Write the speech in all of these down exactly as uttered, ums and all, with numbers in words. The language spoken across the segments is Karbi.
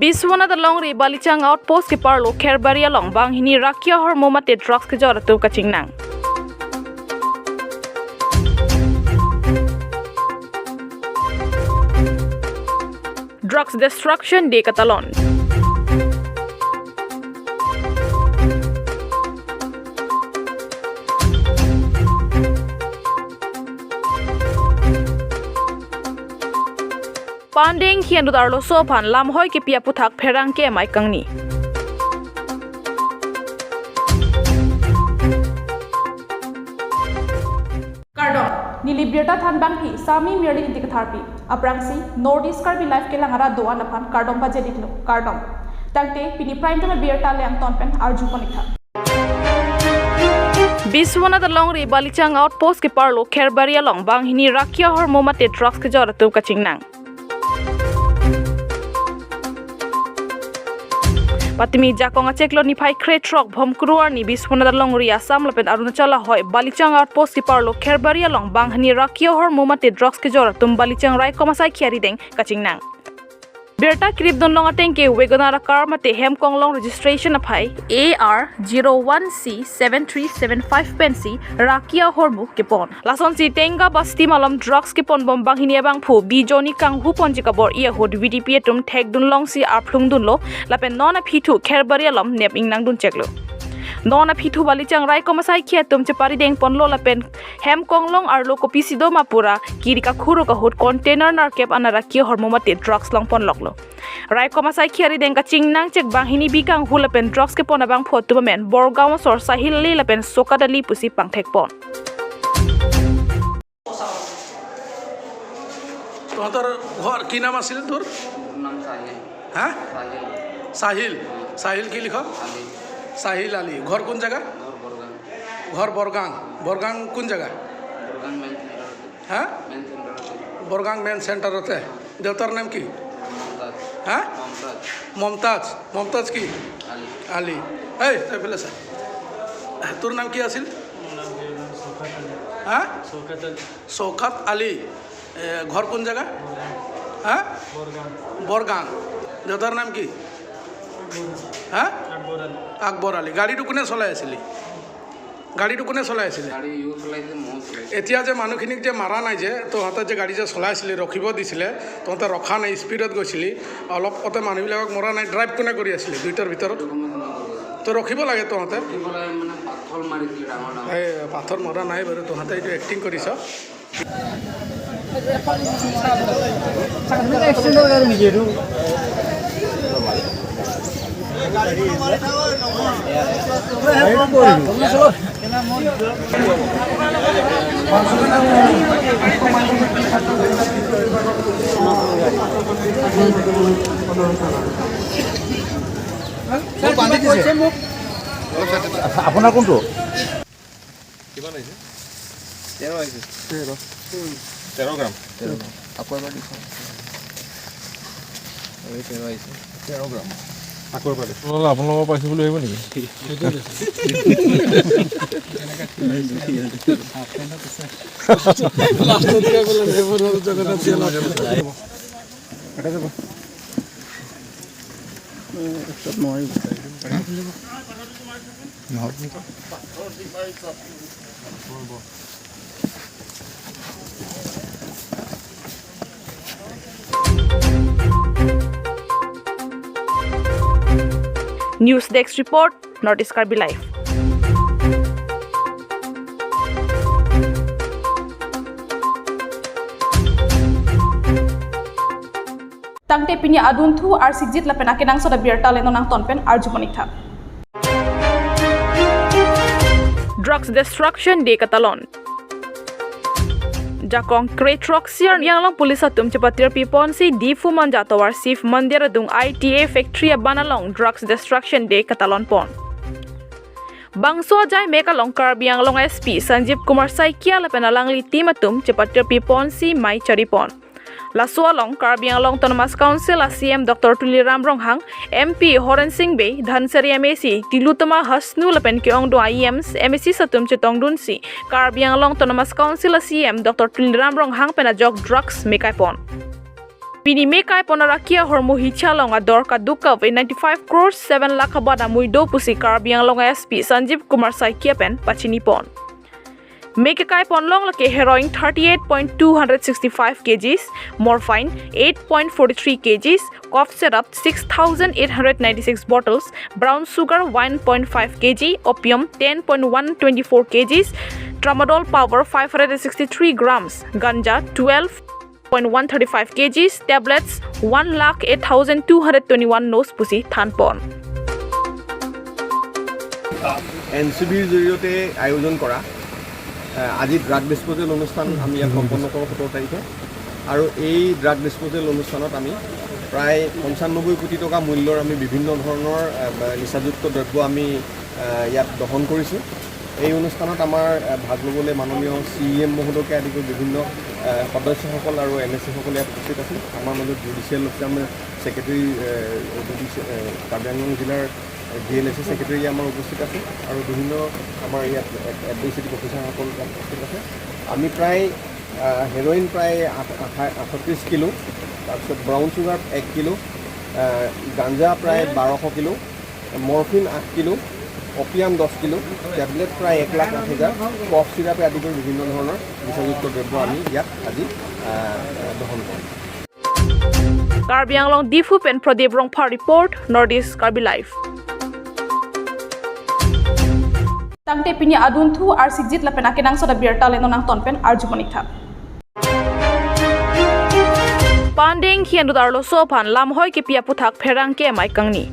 Biswanath alongri Balichang outpost keparlo Kherbari along banghini rakia hormu mate drugs kejor atum kachingnang. Drugs Destruction Day katalon. Pandeng hian dut arloso aphan lamhoi kepi aputhak pherangke amei kangni. Kardom, neli birta thanbangpi Sami Mirli Ingti Katharpi. Aphrangsi North East Karbi Live kelang arat do-an aphan kardom pajir-iklo, kardom. Tangte pini prime time birta le angton pen arjupon-iktha. Biswanath alongri Balichang outpost keparlo Kherbari along banghini rakia hormu mate drugs kejor atum kachingnang. Patimi Jakong achiklo niphai krethrok Bhomkuru arni Biswanath alongri Assam lapen Arunachal ahoi Balichang outpost keparlo Kherbari along banghini rakia hormu mate drugs kejor atum Balichang raikom asaikhia arideng kachingnang. Birta kirip dunlong ateng ke Wagoner acar mate Hemkonglong registration aphai A R zero one C seven three seven five pensi rakia hormu kepon. Lasonsi Tenga Basti malom drugs keponbom banghini abangphu Bijoni kanghuponji kabor-i ahut V D P atum thekdun longsi arphlungdunlo lapen non aphithu Kherbari alom nep ingnangduncheklo. Non aphithu Balichang raikom asaikhia atum cheparidengponlo lapen Hemkonglong arlo kopisi doma pura kiri kakhuruk ahut container nerkep an rakia hormu mate drugs longponloklo. Raikom asaikhia arideng kachingnangchek banghini bi kanghu lapen drugs kepon abangphu atum amen Borgaon asor Sahil Ali lapen Sokat Ali pusi pangthekpon. তোহাঁতৰ ঘৰ কি নাম আছিল তোৰ? নাম চাহিল। হা? চাহিল। চাহিল। চাহিল কি লিখ? আলী। চাহিল আলী। ঘৰ কোন জেগা? ঘৰ বৰগাং। ঘৰ বৰগাং। বৰগাং কোন জেগা? বৰগাং মেইন চেণ্টাৰতে। হা? মেইন চেণ্টাৰতে। বৰগাং মেইন চেণ্টাৰতে। দেউতাৰ নাম কি? মমতাজ। হা? মমতাজ। মমতাজ। মমতাজ কি? আলী। আলী। এই, তই এইফালে চা। তোৰ নাম কি আছিল? মোৰ নাম কি? চৌকাত আলী। হা? চৌকাত আলী। চৌকাত আলী। এ, ঘৰ কোন জেগা? বৰগাং। হা? বৰগাং। বৰগাং। দেউতাৰ নাম কি? আকবৰ। হা? আকবৰ আলী। আকবৰ আলী। গাড়ীটো কোনে চলাই আছিলি? গাড়ীটো কোনে চলাই আছিলে? গাড়ী ইও চলাইছে, ময়ো চলাইছো। এতিয়া যে মানুহখিনিক যে মাৰা নাই যে, তহঁতে যে গাড়ী যে চলাই আছিলি, ৰখিব দিছিলে, তহঁতে ৰখা নাই, স্পীডত গৈছিলি, অলপতে মানুহবিলাকক মৰা নাই, ড্ৰাইভ কোনে কৰি আছিলে দুইটাৰ ভিতৰত? এইটো মই নকৰোঁ। তো ৰখিব লাগে তহঁতে। ৰখিব লাগে, মানে পাথৰ মাৰিছিলে ডাঙৰ ডাঙৰ। এই পাথৰ মৰা নাই বাৰু, তহঁতে এইটো এক্টিং কৰিছ। মোৰ পানী দিছে। আপোনাৰ কোনটো? কিমান আহিছে? তেৰ আহিছে। তেৰ। তেৰ গ্ৰাম। তেৰ গ্ৰাম। আকৌ এবাৰ দি চাওঁ। এই তেৰ আহিছে। তেৰ গ্ৰাম। আকৌ এবাৰ দি। আপোনালোকৰ, আপোনালোকৰ পাইছো বুলি ভাবিব নেকি? লাষ্টত গৈ বোলে, "দেৱৰ জগন্নাথ।" এটা যাব। এ, তাত নোৱাৰিব। News Desk Report, North East Karbi Live. Tangte pini adunthu arsikjit lapen akenangsot abirta le non angton pen arjupon-iktha. Drugs Destruction Day katalon. Jakong krethrok sir Karbi Anglong Police atum chepatirpiponsi Diphu Manja tovar Shiv Mandir adung I T A factory aban along Drugs Destruction Day katalonpon. Bangso ajai mek along Karbi Anglong S P Sanjeev Kumar Saikia lapen alangli team atum chepatirpiponsi mei charipon. Laso along Karbi Anglong Autonomous Council a C E M Doctor Tuliram Ronghang, M P Horen Sing Bey, Dhansiri M A C Tilottama Hasnu lapen ke-ongdung E Ms, M A Cs atum chetongdunsi Karbi Anglong Autonomous Council a C E M Doctor Tuliram Ronghang pen ajok drugs mekaipon. Pini me kaipon arakia ahormu hicha along ador kadokave ninety-five crore seven lakh abat amui do pusi Karbi Anglong S P Sanjeev Kumar Saikia pen pachini pon. Me kekaipon along lake heroin thirty-eight point two hundred sixty-five kgs, morphine eight point forty-three kgs, cough syrup six thousand eight hundred ninety-six bottles, brown sugar one point five kg, opium ten point one twenty-four kgs, tramadol powder five hundred sixty-three grams, ganja twelve point one thirty-five kgs, tablets one lakh eight thousand two hundred twenty-one nos pusi thanpon. N C বিৰ জৰিয়তে আয়োজন কৰা আহ, আজি drug disposal অনুষ্ঠান আমি ইয়াত সম্পন্ন কৰোঁ সোতৰ তাৰিখে। আৰু এই ড্ৰাগ ডিছপ'জেল অনুষ্ঠানত আমি প্ৰায় পঁচানব্বৈ কোটি টকা মূল্যৰ আমি বিভিন্ন ধৰণৰ আহ, নিচাযুক্ত দ্ৰব্য আমি আহ, ইয়াত দহন কৰিছোঁ। এই অনুষ্ঠানত আমাৰ আহ, ভাগ ল'বলৈ মাননীয় চি ই এম মহোদয়কে আদি কৰি বিভিন্ন আহ, সদস্যসকল আৰু এম এ চিসকল ইয়াত উপস্থিত আছিল। আমাৰ মাজত judicial officer secretary, judicial Karbi Anglong জিলাৰ জে এল এ চি ছেক্ৰেটেৰী আমাৰ উপস্থিত আছে আৰু বিভিন্ন আমাৰ ইয়াত এডমিনিষ্ট্ৰেটিভ অফিচাৰসকল ইয়াত উপস্থিত আছে। আমি প্ৰায় আহ, হেৰইন প্ৰায় আঠ- আঠ- আঠত্ৰিছ কিলো, তাৰপিছত ব্ৰাউন চুগাৰ এক কিলো, আহ, গাঞ্জা প্ৰায় বাৰশ কিলো, মৰফিন আঠ কিলো, অপিয়াম দহ কিলো, টেবলেট প্ৰায় এক লাখ আঠ হাজাৰ, কফ চিৰাপে আদি কৰি বিভিন্ন ধৰণৰ নিচাযুক্ত দ্ৰব্য আমি ইয়াত আজি আহ, দহন কৰিম। Karbi Anglong Diphu pen Pradip Rongphar report, North East Karbi Live. Tangte pini adunthu arsikjit lapen akenangsot abirta le non angton pen arjupon ik tha. Pande Inghi anut arloso aphan lamhoi kepi aputhak pherangke amei kangni.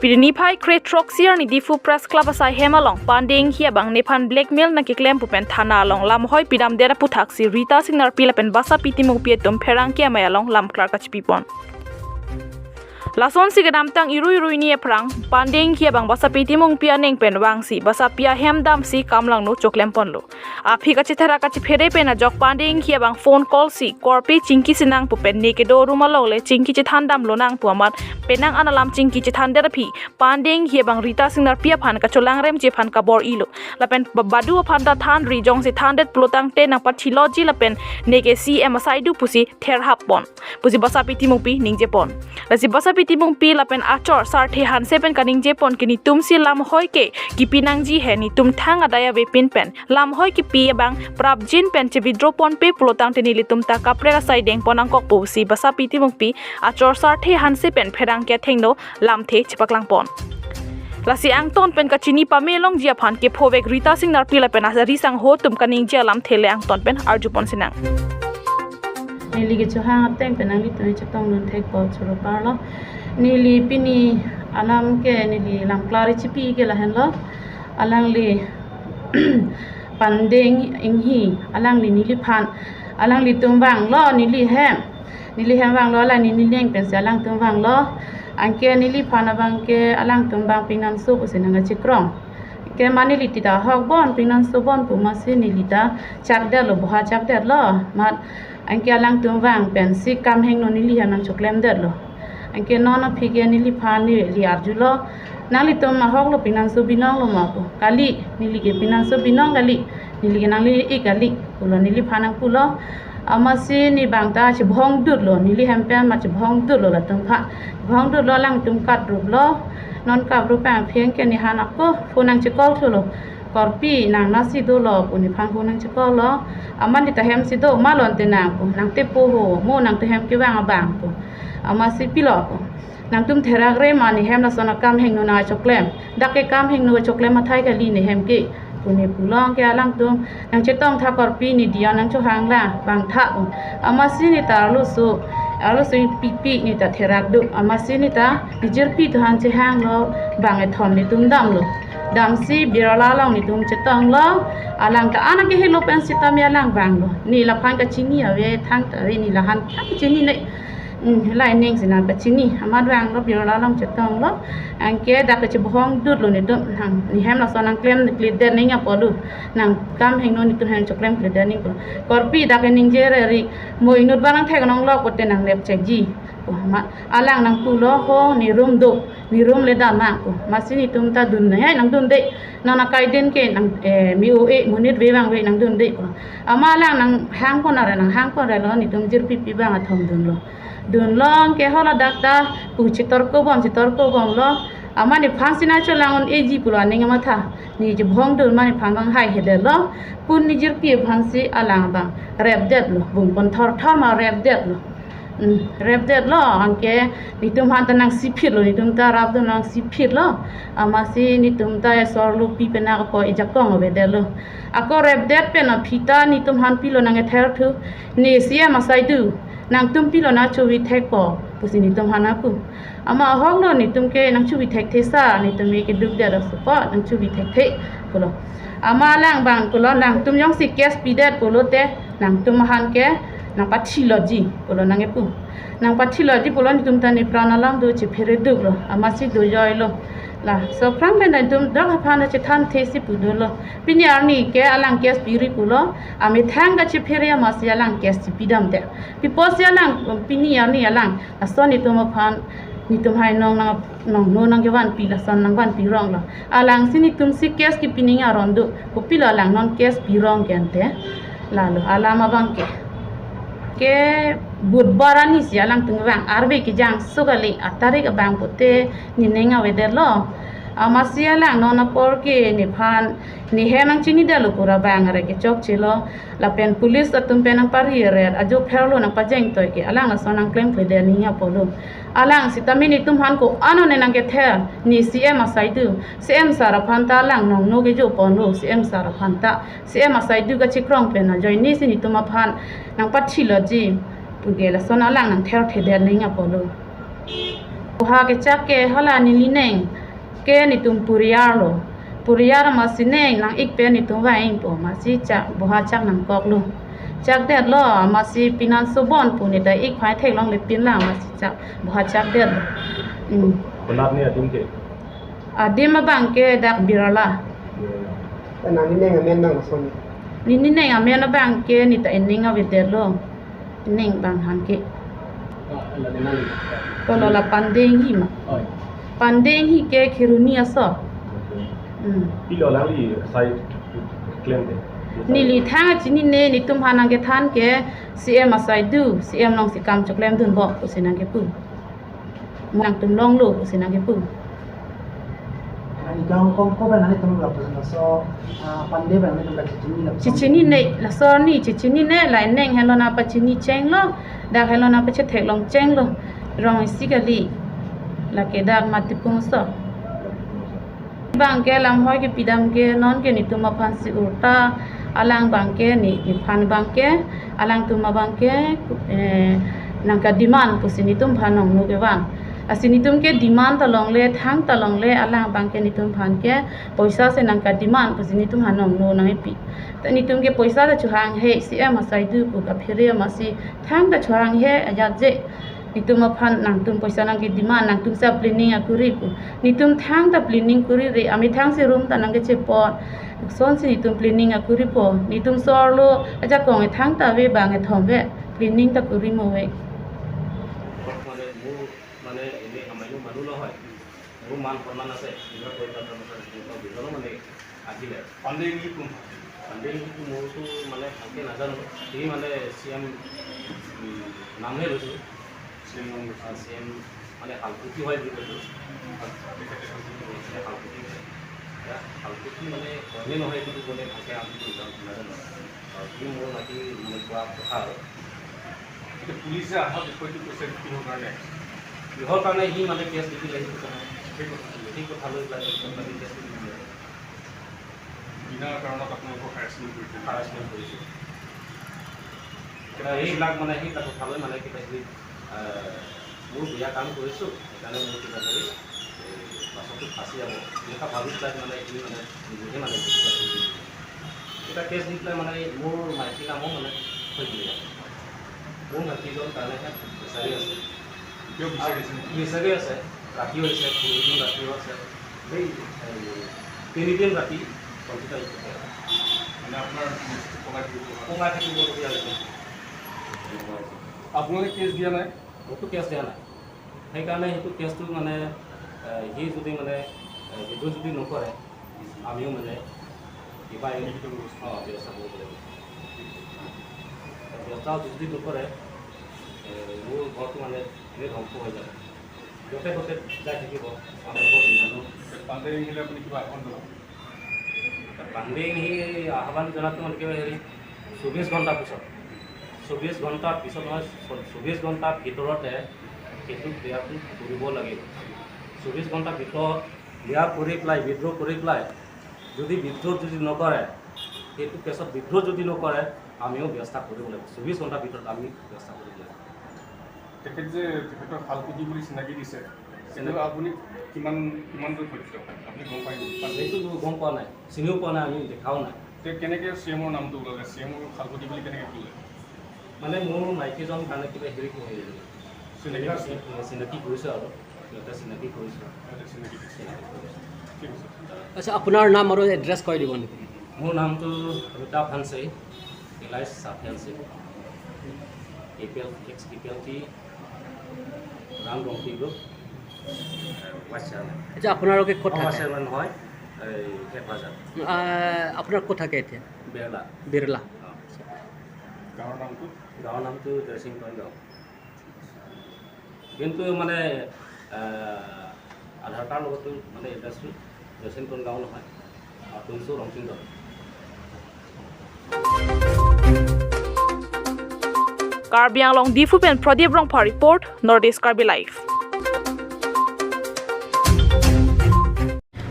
Pini niphai kre throksi arni Diphu Press Club asai hem along Pande Inghi abang nephan blackmail nangkeklem pu pen thana along lamhoi pidamdet aputhaksi Rita Singnarpi lapen Basapi Timungpi atum pherangke amei along lamklar kachipipon. Lasonsi kedamtang irui irui ni aphrang Pande Inghi abang Basapi Timungpi aning pen vangsi Basapi ahem damsi kam langno choklemponlo. Aphi kachetherak kachephere pen ajok Pande Inghi abang phone call si korpi chingki sinang pu pen ne kedo room along le chingki chethan damlo nang pu amat penang an alam chingki chethandet aphi Pande Inghi abang Rita Singnarpi aphan kacholangremji aphan kabor-ilo. Lapen ba- badu aphan ta thanri, jongsi thandet pulotangte nangpathiloji lapen neke C M asai do pusi therhap pon pusi Basapi Timungpi ningjepon. Lasi Basapi Timungpi lapen achor Sarthe Hanse pen kaningjepon ke netumsi lamhoi ke kipi nangji he, netum thang adai avepin pen lamhoi kipi abang prapjin pen che-withdraw ponpe pulotangte nelitum ta kaprek asai dengpon nangkok pusi Basapi Timungpi achor Sarthe Hanse pen pherangke athengno lamthe chepaklangpon. Lasi angton pen kachini pame longji aphan kephovek Rita Singnarpi lapen asari sangho atum kaningje alamthe le angton pen arjupon sinang. Neli kechohang ateng pen nanglitum chetongdun thekpo choro parlo. Neli pini anam ke neli lamklar chipi ke lahenlo. Alangli Pande Inghi, alangli neliphan, alanglitum vanglo neli hem. Neli hem vanglo, alangli nening pensi alangtum vanglo. Anke neliphan abang ke alangtum bang pinganso pusi nangkachekrong. Ke mane neli ta hokbon, pingansobon pu amatsi neli ta chakdetlo, boha chakdetlo. Mat anke alangtum vang pensi kam hingno neli hem nangchoklemdetlo. Anke non aphi ke neliphan neli arjulo, nanglitum ahoklo pinganso binonglo ma pu. Kali, neli ke pinganso binong kali, neli ke nangli-ik kali pulo, neliphan nangpulo. Amatsi ne bang ta chibhong dutlo, neli hem pen ma chibhong dutlo latum aphan. Chibhong dutlo, alangtum kapruplo. Non kaprup pen aphi anke nephan ako phone nangchecall thulo. Korpi nang nasi dolo pu nephan phone nangchecall lo. Amat ne ta hemsi do ma, lon te nang pu, nang tepo ho, mo nang te hem kevang abang pu. Amatsi pilo pu. Nangtum therakre ma, ne hem lason akam hingno nangchoklem. Dak ke kam hingno choklem athai kali ne hem ke pu ne pulo. Anke alangtum nangchetong tha, korpi ne diya nangchohang la vang tha pu. Amatsi ne ta arloso, arloso pikpik ne ta therak do. Amatsi ne ta ne jirpi atum aphan chehanglo, bang kethom netum damlo. Damsi birla along netum chetonglo. Alang ta ana kehelo pen sitame alang vanglo. Ne laphan kachini ave, thang ta ave, ne lahan thang kachini ne. Hmm, lai ning si nangpachini. Amat vanglo, birla along chetonglo. Anke dak ke chibhong dutlo netum, nang ne hem lason nangklemkledet ning apotlo. Nang kam hingno netum hem choklem kledet ning pulo. Korpi dak ke ningje re ri, mo inut abang nangthek nonglok pote nangnep chekji. Ma, alang nangpulo, ho, ne room do, ne room le damnang pu. Amatsi netum ta dun nang, hai, nangdunde. Nang akai din ke nang, eh, me-o-e, monit ve vangve nangdunde pu. Amat alang nanghangpon ra, nanghangpon ra lo, netum jirpi pi abang athom dunlo. Dunlo anke hala dak ta pu chetorkobom, chetorkobomlo. Amat nephan si nangcholang un-eji pulo aning amatha. Ne chebhong dun amat nephan abang haihedetlo. Pun ne jirpi aphan si alang abang repdetlo. Bungpon thorthor ma repdetlo. Hmm, repdetlo, anke netum aphan ta nangsiphitlo, netum ta rapdun nangsiphitlo. Amatsi netum ta esorlo pi pen ako ejakong avedetlo. Ako repdet pen aphi ta netum aphan pilo nangketherthu. Ne C M asai do, nangtum pilo nangchovi thekpo pusi netum aphan nangpu. Amat ahoklo, netum ke nangchovi thekthesa, netum ke keduk det asopo, nangchovi thekthe pulo. Amat alang abang pulo, nangtum jongsi case pidet pulote, nangtum aphan ke nangpathiloji pulo nangkepu. Nangpathiloji pulo, netum ta nepran alam do chephere duklo, amatsi dojoilo. Laso aphrang pen netum dak aphan ta chethanthesi pu dolo. Pini arni ke alang case piri pulo, amethang kachephere amatsi alang case chepidamde. Pi apotsi alang, pini arni alang lason netum aphan, netum hai nong nang, nongno nangkevanpi, lason nangvanpi ronglo. Alangsi netum si case kepi ning aron do, kopilo alang non case pirong ke ante. Lalo alam abang ke, ke Budbar arni si alangtum vang arve kejangso kali, atarik abang pute nening avedetlo. Amatsi alang non apor ke nephan, ne hem nangchinidetlo pura abang are kechokchelo. Lapen police atum pen nangpari ret, ajo pherlo nangpajeng toi ke alang lason nangklemkledet ning apotlo. Alang sitame netum aphan ko-an one nangkether, ne C M asai do, C M sir aphan ta alang nongno kejoponlo, C M sir aphan ta, C M asai do kachekrong pen ajoinesi netum aphan nangpathiloji puke lason alang nangtherthedet ning apotlo. Boha kechak ke hala nelineng ke netum poriyar lo. Poriyar amatsi neng nang-ik pen netum vang-ingpo, amatsi chak, boha chak nangkoklo. Chakdetlo, amatsi pinan sobon pu ne ta ik phai theklongle pinlang, amatsi chak, boha chakdetlo. Hmm. Konat ne adim ke? Adim abang ke dak Birla. Birla. Ta nang nening amen abang koson? Ne nening amen abang ke ne ta ening avedetlo. Ning abang aphan ke. Ah, la nening. Kolo la Pandenghi ma. Oh. Pandenghi ke Kheroni aso. Okay. Hmm. Pilo alangli asai klemde? Neli thang chinine, netum aphan nangkethan ke C M asai do, C M alongsi kam choklemdunbom pusi nangkepu. Nangtum longlo pusi nangkepu. Ani kang kong ko pen ani tum lapuson laso, ah, Pande pen ani tum kachechini lapuson. Chechinine, laso arni chechinine, la ening henlo nangpachini chenglo, dak henlo nangpachetheklong chenglo, rong isi kali, lake dak Matipung aso. Abang ke lamhoi kepidam ke non ke netum aphan si urta, alang abang ke ne, nephan abang ke, alangtum abang ke, eh, nangkademand pusi netum aphan nongno kevang. Lasi netum ke demand ta longle, thangta longle, alang abang ke netum aphan ke poisa si nangkademand pusi netum aphan nongno nangkepi. Ta netum ke poisa ta chohanghe, C M asai do pu kaphere amatsi thangta chohanghe ajatje. Netum aphan nangtum poisa nangkedemand, nangtum si planning akuri pu. Netum thangta planning kurire, amethang si room ta nangkechepon. Lasonsi netum planning akuripo. Netum sorlo ajakong e thangta ave, bang e thom ave. Planning ta kuri mo ave. মানে মোৰ মানে এনে সামান্য মানুহ নহয়, মোৰ মান সন্মান আছে, নিজৰ পৰিচয় আছে, তেনেকুৱা বুজালো মানে আহিলে। পাণ্ডে নেকি কোন? পাণ্ডে নেকি মোৰতো মানে ভালকৈ নাজানো, সি মানে চি এম নামহে লৈছোঁ। চি এম নাম লৈছোঁ। চি এম মানে শালকুটি হয় বুলি কৈছোঁ। তেখেতে শালকুটি হয়। এতিয়া শালকুটি মানে হয়নে নহয় এইটো মানে ভালকৈ আমি নাজানো। আৰু সি মোৰ মাটি মানে কোৱা কথা আৰু। এতিয়া পুলিচে অহা বিষয়টো কৈছে কিহৰ কাৰণে? কিহৰ কাৰণে সি মানে কেছ নিদিলে সেইটো কথা। সেই কথাটো। সেই কথা লৈ পেলাই মানে কেছ নিদিলে। বিনা কাৰণত আপোনালোকক হাৰাছমেণ্ট কৰিছে। হাৰাছমেণ্ট কৰিছে। এতিয়া সেইবিলাক মানে সেই কথা লৈ মানে কিবা কিবি, আহ, মোৰ বেয়া কাম কৰিছোঁ, সেইকাৰণে মোৰ কিবা কিবি, এই, পাছতো ফাঁচি যাব। এনেকুৱা ভাবি পেলাই মানে সি মানে নিজে মানে এটা কেছ দি পেলাই মানে মোৰ মাইকী নামো মানে থৈ দিলে। মোৰ মাইকীজন কাৰণে ইয়াত বিচাৰি আছে। এতিয়াও বিচাৰি আছে নেকি? বিচাৰি আছে। ৰাতিও আছে, পৰহিদিন ৰাতিও আছে। এই, এই তিনিদিন ৰাতি কম্পিউটাৰ শিকাই আছে। মানে আপোনাৰ পলাই থাকিব লগা পলাই থাকিবলগীয়া হৈছে। আপোনালোকে কেছ দিয়া নাই? মোৰতো কেছ দিয়া নাই। সেইকাৰণে সেইটো কেছটো মানে, এ, সি যদি মানে, এ, সেইটো যদি নকৰে, আমিও মানে কিবা এই, অ, ব্যৱস্থা কৰিব লাগিব। ব্যৱস্থা যদি নকৰে, এ, মোৰ ঘৰটো মানে এনেই ধ্বংস হৈ যাব। য'তে ত'তে যাই থাকিব, আমাৰ ঘৰ নিজানো। পাণ্ডে আহিলে আপুনি কিবা আহ্বান জনাব? পাণ্ডে সি আহ্বান জনাটো মানে কিবা হেৰি, চৌবিছ ঘণ্টাৰ পিছত, চৌবিছ ঘণ্টাৰ পিছত নহয়, চ-, চৌবিছ ঘণ্টাৰ ভিতৰতে সেইটো ক্লিয়াৰটো কৰিব লাগিব। চৌবিছ ঘণ্টাৰ ভিতৰত ক্লিয়াৰ কৰি পেলাই, উইথড্ৰ কৰি পেলাই, যদি উইথড্ৰ যদি নকৰে, সেইটো কেছত উইথড্ৰ যদি নকৰে, আমিও ব্যৱস্থা কৰিব লাগিব। চৌবিছ ঘণ্টাৰ ভিতৰত আমি ব্যৱস্থা কৰিব লাগিব। তেখেত যে তেখেতৰ শালকুটি বুলি চিনাকি দিছে, চিনাকি- সেইটো আপুনি কিমান, কিমান দূৰ সত্য? আপুনি গম পায় নেকি? সেইটো গম পোৱা নাই, চিনিও পোৱা নাই, আমি দেখাও নাই। তে কেনেকে চি এমৰ নামটো ওলালে? চি এমৰ শালকুটি বুলি কেনেকে ক'লে? মানে মোৰ মাইকীজন কাৰণে কিবা হেৰি কৰি চিনাকি আছে? চিনাকি কৰিছে আৰু, সিহঁতে চিনাকি কৰিছে। সিহঁতে চিনাকি কৰিছে। চিনাকি কৰিছে। ঠিক আছে। আচ্ছা, আপোনাৰ নাম আৰু এড্ৰেছ কৈ দিব নেকি? মোৰ নামটো Amitabh Hanse, Alice Chaphe Hanse, A P L, ex A P L T, Rang Rongpi group, vice chairman. আচ্ছা, আপোনালোকে ক'ত অ, ভাইচ থাকে? চেয়াৰমেন নহয়, এই এডভাইজাৰ। আহ, আপোনাৰ ক'ত থাকে এতিয়া? বেৰলা। বেৰলা। অ। গাঁৱৰ নামটো? গাঁৱৰ নামটো জয়সিংটন গাঁও। কিন্তু মানে, আহ, আধাৰ কাৰ্ড লগতো মানে এড্ৰেছটো জয়সিংটন গাঁও নহয়, আহ, টুংচু ৰংচিংটন। Karbi Anglong, Diphu pen Pradip Rongphar report, North East Karbi Live.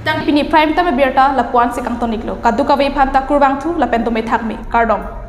Tang pini prime time abirta lapu-an si kangton-iklo. Kadokave aphanta kurvangthu lapen dome thakme. Kardom.